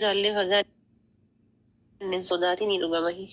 Irraallee fagaanne hin sodaatinii dhugamahi.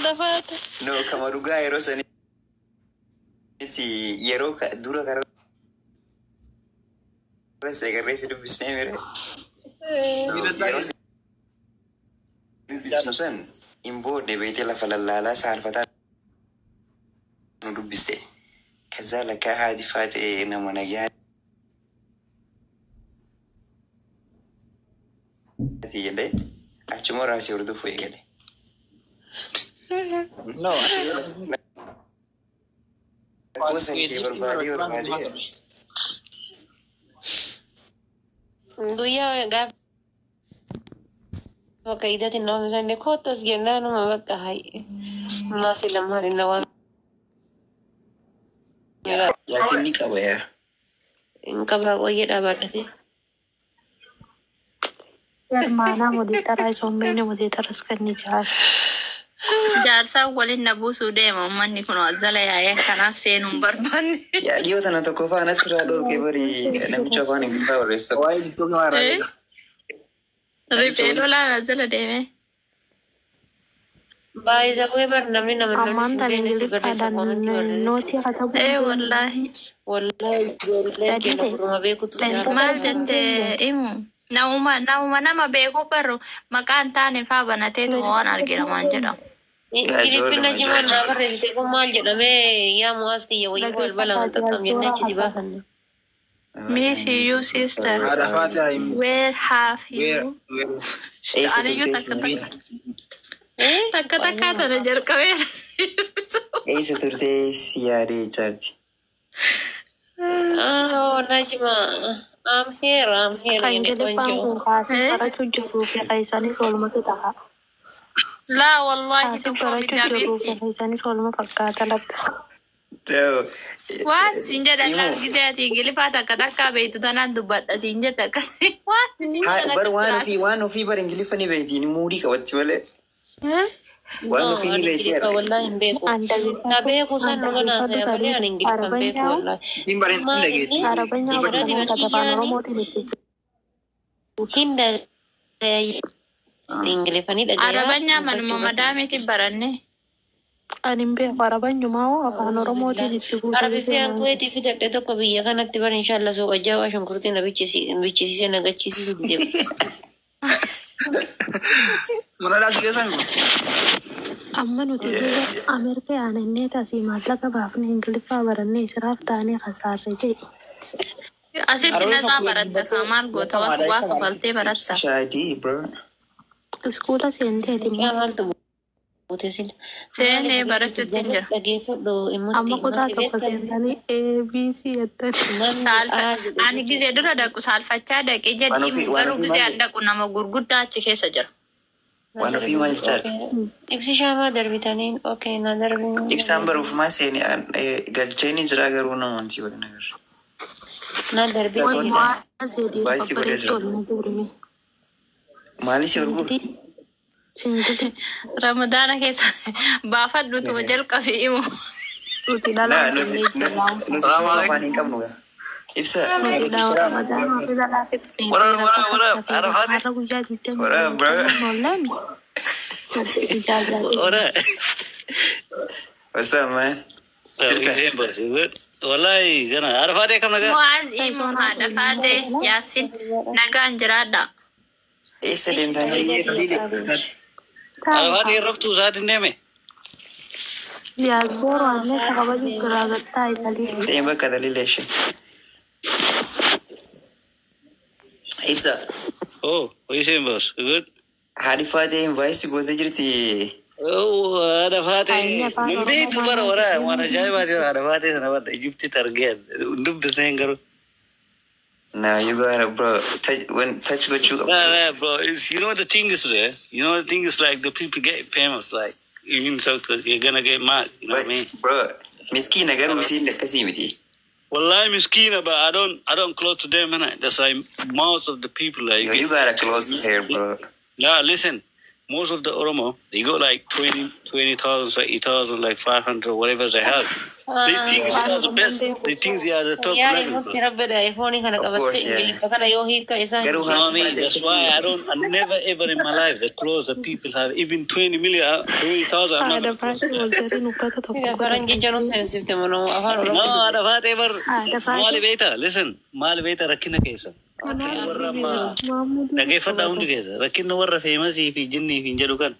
Lafaata. No, kama dhugaa yeroo sanitti yeroo dura karaa seegarree si dubbisnee mire. Yeroo si dubbisnu san hin boodne beetee lafa lallaalaa saalfataa nu dubbiste. ከዛ ለካ haati faatee nama nagaati jedhee achuma raasii hordofuu eegale. No, Lakkoofsa kee barbaadee barbaadee Guyyaa gaafa bakka iidaatiin nama misaanillee koottas jennaanuma bakka hayi. Maasi lamaan inni waan Yaasin ni qaba yaa. Hin qabaa qoyyee dhaabaadhate. Hermana moditara isoombeene moditaras kan ni jaar. Jaarsaan waliin na buusuu deema uummanni kun jala yaa'ee kanaaf seenuu hin barbaanne. Yaa dhiyoo tana tokko faana asirraa dhorkee bari namicha afaan Ingiliffaa barreessa. Waa'ee TikTokii maal irraa beeka? Riphee lolaan as jala deeme. Baay'isa bu'ee bar namni nama namni Ammaan si tan beekne si barreessa Ingiliffaadhaan koomentii barreessa. nootii katabuu Ee hin beekne. wallaahi. Wallahi ijoolleen Gadi keenya ta'e. furuma beekutu si Leenca harka. Maal jette himu? Namuma namuma nama beeku barru maqaan taane faa banateetu waan argina waan jedhamu. Yaa Kilippina ijoollee jimaan naa ijoollee. barreessite kun maal jedhamee yaa mu'aas kiyya wayii balbala maxxanfam jennee achi si baafanne. Miss you, sister. Haadha faatee himu. Where have Where you? Where Eessa Aniyyuu turtee takka si takka Eh? takka takkaa tana jalqabeera. Eessa turtee si yaadee jaarti? Oh, Najma. I'm here, I'm here, Kan yene Ingiliffaan konjo. kun kaasee Eh? barachuu jiruu fi keessanis waluma qixa. Laa wallaahi Kaasee tokko barachuu miti jiruu fi habiibti. keessanis waluma fakkaata lakka. Waan siin jedhan Himu. laal gisee ati Ingiliffaa takka takkaa beektu tanaan dubbadha siin jette akkasii. Waan siin jedhan Bar akkas waan laal. ofii waan ofii bar Ingiliffa ni beektiin muudii qabatti malee. Waan No, ofii ni ani beektii Ingiliffa har'a. wallahi hin beeku. An Na dhageeffadhu beeku an san numa dhageeffadhu naasaya malee tarii ani Ingiliffa hin beeku Arabanyaa wallahi. Ittiin bareen hin Maal dhageetti. inni Arabanyaa Ifrati bakka afaan kiyyaani Oromootiin itti hin dhagaya. Ingiliffa ni dhagaya Arabanyaa manuma dubbachuu irratti madaamiitiin baranne. Ani hin beeku Arabanyumaa hoo afaan Oromootiin itti guutuu Arabiffiyaan seenaa. kuweetii fidadhe tokko biyya kanatti bar inshallah suuqa jaawaa shunkurtii na bichisiisee na gachiisiisuu dide. Muradaa si keessaa himu. Amma nuti dura Ameerikaa yaanannee tasii maallaqa baafnee Ingiliffaa barannee israaf taanee kasaarre jedhe. Asitti Arabni nasaa tokko baratta kaa maal goota beekamaadha waa beekamaadha. kafaltee baratta. Shaadii bro. Iskuula seenteeti Mucaa immoo maaltu buute sila. Maali Seenee habiibti si barachuutti hin jala jira. dhageeffadhu himutti amma kutaa maali tokko beektan seentanii ABC jettanii. namni Saalfa A jedhe ani gisee dura dhaqu saalfachaa dhaqee Waan jedhi ofii himu waan garuu ofii gisee maal an dhaqu nama gurguddaa achi keessa jira. waan ofii maal jaarti? Ibsi shaamaa darbitaniin okay na darbin. Ibsaan baruufumaa seeni galchee ni jira garuu namooti waliin agarra. Na darbi Sagoon Waan seedii baay'isii godhee babbareedduu jira. ol na guurime. Maali si gurguru? Singilii singilii Ramadaana keessa baafadhutuma jalqabi himu. nuti Laa dhalaan nuti kennee nuti jirra. nuti Salaam saba alaikum. afaan hin qabnu gaa. Ibsa Nuti dhaa Ramadaana fi dhalaa fixnee What up, beera what up, qofa what up? hafeera. Arafat? Har'a guyyaa digdamii What up lama bro? kennan oollaan ijaajaa What up? What's up, man? Jirta? Hussein boss, you good? Wallahi, gana. Arafat kam naga? Mu'aaz himu haadha faatee Yaasin nagaan jiraadha. Eessa deemtanii? Arafat irraftu isaatiin deeme. Diyaaspoora annee kabaju giraagattaa italii. Deem bakka daliila ishee. Ibsa. Oh, Hussein boss, you good? Haadhi faatee invite gootee jirti. Oh, Arafat. Inni afaan Mun Oromoo beektu bara maal wara jedhee waan ajaa'ibaati bara Arafat sana bara Egyptitti argeen dubbisneen garuu. Now you gotta bro touch when touch gochuu Nah, qabdu. nah, bro. It's, you know what the thing is, eh? You know the thing is like the people get famous, like you so you're gonna get mad. You know what I mean? Bro, miskiina garuu isiin akkasii miti. Wallahi, miskina, but I don't close to them, man. That's like most of the people like Yo, you you get. gotta close to her, bro. Nah, listen. Most of the Oromo, they got like 20, 20,000, 30,000, like 500, whatever they have. They think they Waan are the Oromoon best. beeku. They think they are the top Yaa level, himutti bro. rabbedha iPhone kana Of qabattee course, yeah. Ingiliffa kana yoo hiika isaa hin Garuu You know what I haati mean? faate That's why akkasii I don't, I never ever in my life, the clothes that people have, even 20 million, 20,000, I'm not Haadha gonna close baasii that. wal jariin uffata tokko Sila faranjii godhatan. januu seensifte manoo afaan No, Oromoo haadha dubbate. faate bar, Haadha maali baasii. beekta? Listen, maali beekta rakkina keessa? Okay, Warra amma Maammudii dhageeffadhaa hundi qabata. keessa. Rakkinni warra famousii fi jinnii fi hin jedhu kan.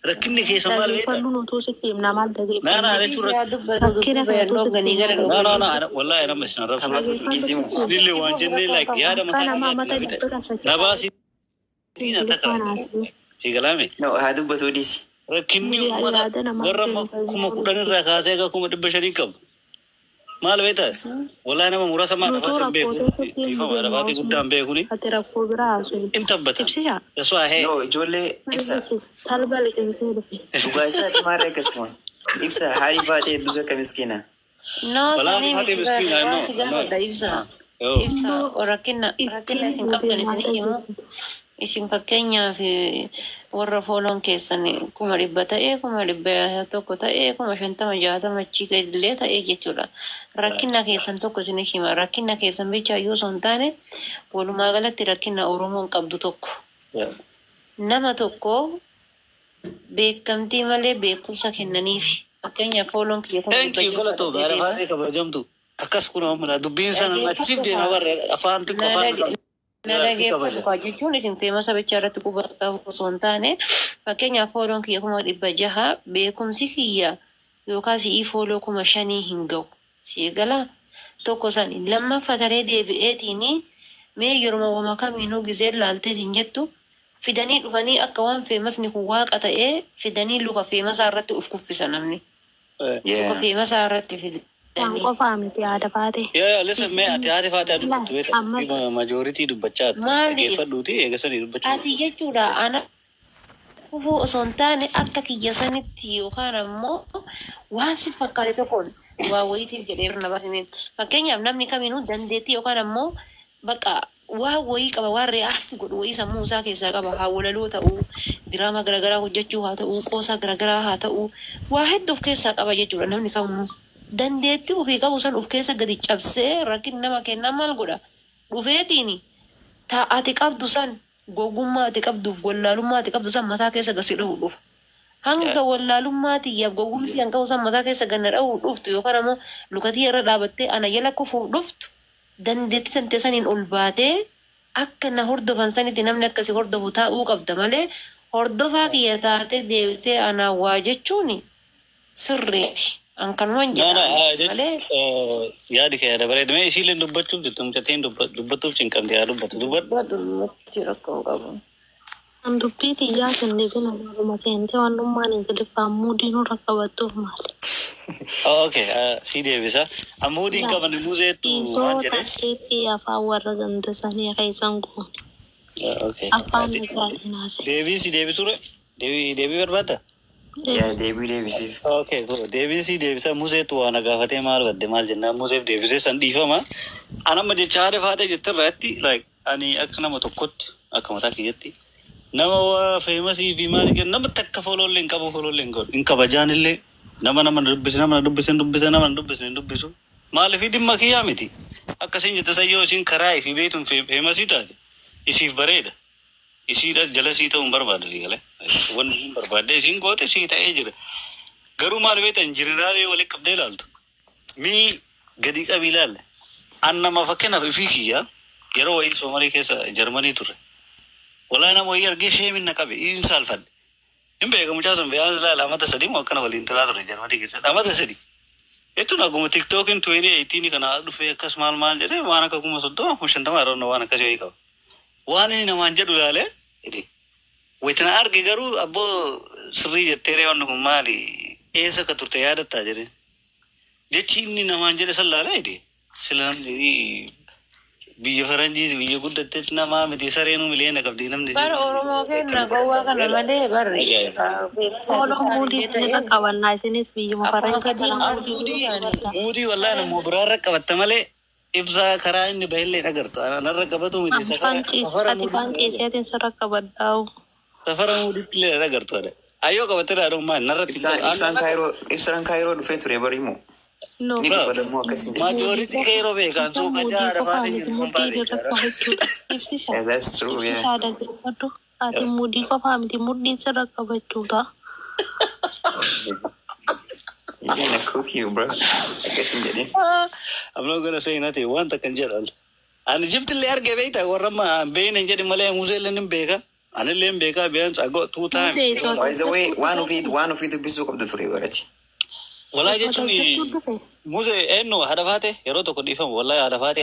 Rakkinni keessa maal beekta? Dhageeffadhu nutuu sitti himna maal Naa naa dhageeffanna. Injilii jechuun si haa dubbatu dubbii Rakkina bayan kanatu sitti dhogganii himna gara No, no, dhogganii. no. Wallahi nama isin arrabsu. Tapha Dhageeffadhu dhiisii sitti moo? himna. Isinillee waan jennee like yaada Akka mataa namaa kiyyaatti mata na bita. dhibba Na rakkachaa baasiitiin ata Ingiliffaan karaa. haasa'e. Si galaame. No, haa dubbatuu dhiisi. Rakkinni uummata Yaada namaa warra kennu 10,000 irraa kaasee egaa 500,000 qabu. Maal beektaa? Wallahi nama muraasa maal Nutuu afaatiin beeku. rakkoo keessatti hin Dhiifama jirru afaatii haasofnu. guddaan beekuni. Ati rakkoo biraa haasofnu. In tabbata. Ibsishaa. That's why I hate. No, ijoollee ibsa. Talba liqimsee dhufe. Dhugaa isaati maarree akkasuma. Ibsa haadhi faatee hedduu akka miskiina. No, Wallahi sanii faatee miti bara miskiina. I waan know. si I know. gaafadha ibsa. Yo. Ibsa Immoo rakkina rakkina ittiin isin dhufe qabdan maal isin himu. dhageeffatu. Isin fakkeenyaaf warra fooloon keessan 100,000 ta'ee 100,100 ta'ee 50,000 60 achii gadillee ta'ee jechuudha. Rakkina keessan tokko isin hima. Rakkina keessan bicha iyyuu osoo hin taane walumaa galatti rakkina Oromoon qabdu tokko. Yeah. Nama tokko beekamtii malee beekumsa kennaniif. Fakkeenyaaf fooloon kiyya kuma Thank dhibba you jaha galatoomi. qabatee deema. Arafaatee kabajamtu. Akkas kun amala dubbiin sana achiif Dhageeffadhu deema kaa. barre afaan xiqqoo afaan Na qabu. dhageeffadhu kaa jechuun isin famousa bichaa irratti quba qabu osoo hin taane fakkeenyaaf fooloon kiyya 600,000 beekumsi kiyya yookaan si'ii follow 5,000 hin ga'u. Si galaa tokko san lammaffaa taree deebi'eetiin mee yeroo wama kamiinuu gizee laalteetiin jettu fidanii dhufanii akka waan famousni kun waaqa ta'ee fidanii luka famousaa irratti uf kuffisa namni. Luka Yeah. famousaa irratti Waan fidanii. qofaa miti haadha baate. Yaa yaa listen mee ati haati faatee Laa dubbattu beekta. amma Majority dubbachaa jirti. Maaliif? Dhaggeeffadhuuti eegasanii dubbachuu. Ati jechuudha ana kufuu osoo hin taane akka kiyya sanitti yookaan ammoo waan si fakkaate tokkoon waa wayiitiif jedhee na baasime. Fakkeenyaaf namni kamiinuu dandeettii yookaan ammoo bakka waa wayii qaba waan react godhu wayii sammuu isaa keessaa qaba haa walaloo ta'uu diraamaa garaagaraa hojjechuu haa ta'uu qoosaa garaagaraa haa ta'uu waa hedduu of keessaa qaba jechuudha namni kamuu. Dandeettii ofii qabu san of keessa gadi cabsee rakkin nama kennaa maal godha dhufeetiini. Ta ati qabdu san gogummaa ati qabduuf wallaalummaa ati qabdu san mataa keessa gasi dhahu dhufa. Hanga wallaalummaa tiyyaaf gogumtii an qabu san mataa keessa ganna dhahu dhuftu yookaan ammoo lukatii irra dhaabattee ana jala kufuuf dhuftu dandeettii tantee saniin ol baatee akka na hordofan sanitti namni akkasi hordofu taa'uu qabda malee hordofaa kiyya taatee deebitee anaa waa jechuun sirriiti. An kanuman No, no, jedha malee yaadi kee yaada bareeda. Mee isiillee dubbachuuf jirtu mucattiin dubbattuuf cinqamte yaa dubbatu. Dubbadhu. dhumatti rakkoo hin qabu. An dubbii xiyyaa sinni bina maaluma seentee wannummaan Ingiliffaan muudii nurra qabattuuf maali? Oh, okay, si deebisa. Amma muudii hin Laa qaban muzeettu dhiisoo waan jedhe. takkeetti afaan warra ganda sanii keessan goone. Okay. Afaan nagaatiin haasa'e. Deebii si deebisure? Deebii deebii barbaadda? Yaa deebii deebisiif. Okay, so deebii si deebisa muzeettu waan na gaafatee maal badde maal jennaan muzeef deebisee san dhiifama. An amma jecha haadha faatee jette irratti like ani akka nama tokkotti akka mataa kiyyatti nama waa famousii fi maal jedhu nama takka followllee hin qabu followllee hin godhu hin kabajaan illee nama nama na dubbise nama na dubbise hin dubbise nama na dubbise hin dubbisu maaliif dhimma kiyyaa miti akkasiin jette sayyoo isiin karaa ifii beektuun famousii taate isiif bareeda. Isiidha jala sii ta'uu hin barbaadu galee wanni isiin barbaadde isiin goote sii ta'ee jira. Garuu maal beektan jeneraalee walitti qabdee ilaaltu. Mii gadi qabii ilaalle. An nama fakkeenyaaf ifii kiyya yeroo wayii Soomalii keessa Jarmanii ture. Walaa nama wayii argee sheemin na qabe hin saalfadhe. Hin beeku mucaa sun beeyaan ilaala amata sadii moo akkana waliin turaa ture Jarmanii keessatti amata sadii. Jechuun akkuma TikTokin 2018 kana dhufee akkas maal maal jedhee waan akka 30,000 50,000 yeroo waan akkasii wayii qaba. Waan inni namaan jedhu ilaalee jedhe. Wayitina arge garuu abboo sirrii jettee reewanni kun maali eessa akka turte yaadattaa jedhee. Jechi inni namaan jedhe san laalaa jedhe. Sila namni biyya faranjiis biyya guddatteetti namaa miti sareenuu miliyoona qabdi namni. Bara Oromoo kenna gowwaa kana malee barri Ajaa'iba. Fooloo muudii isinirra qabannaa isinis biyyuma Akkuma faranjii kadii kana maal muudii jiru isinirra isaanii. qabna. Muudii wallaahi nammoo biraarra qabatta malee ibsaa karaa inni bahillee agartu. Anarra qabatu miti Ani safara faan safara ati muudii faan qabata. qeeseetiin sirra qabadhaa'u. Safara muuditti illee agartu adha. Ayyoo qabatee dhaadhuun maal narratti hin Ibsaan ta'u. ibsaan kaayiroo ibsaan kaayiroo dhufee ture bari immoo. No. Ni dhufa dammoo akkasiin jedhe. Majority qeeroo beekan Ibsa suuqa muudii jaara qofaa faatee miti jiru kun mudhii baay'ee irra qabachuudha. Ibsisha. Yeah, that's true, yeah. Ibsishaa dhaggeeffadhu. Ati muudii qofaa miti mudhiin sirra qabachuu ta'a. You're gonna cook you, bro. Akkasiin jedheen. I'm not gonna say nothing. Wanta kan jedhu. Ani jibtillee arge beekta warra amma beeyna hin jedhin malee Musee illee hin beeka. Ani illee hin beeka beeyans I got two times. Musee isa By the way, waan ofii dubbisuu qabdu ture barati. Walaa jechuun dhufe. Musee eenyu haadha faate yeroo tokko dhiifamu wallahi haadha faate.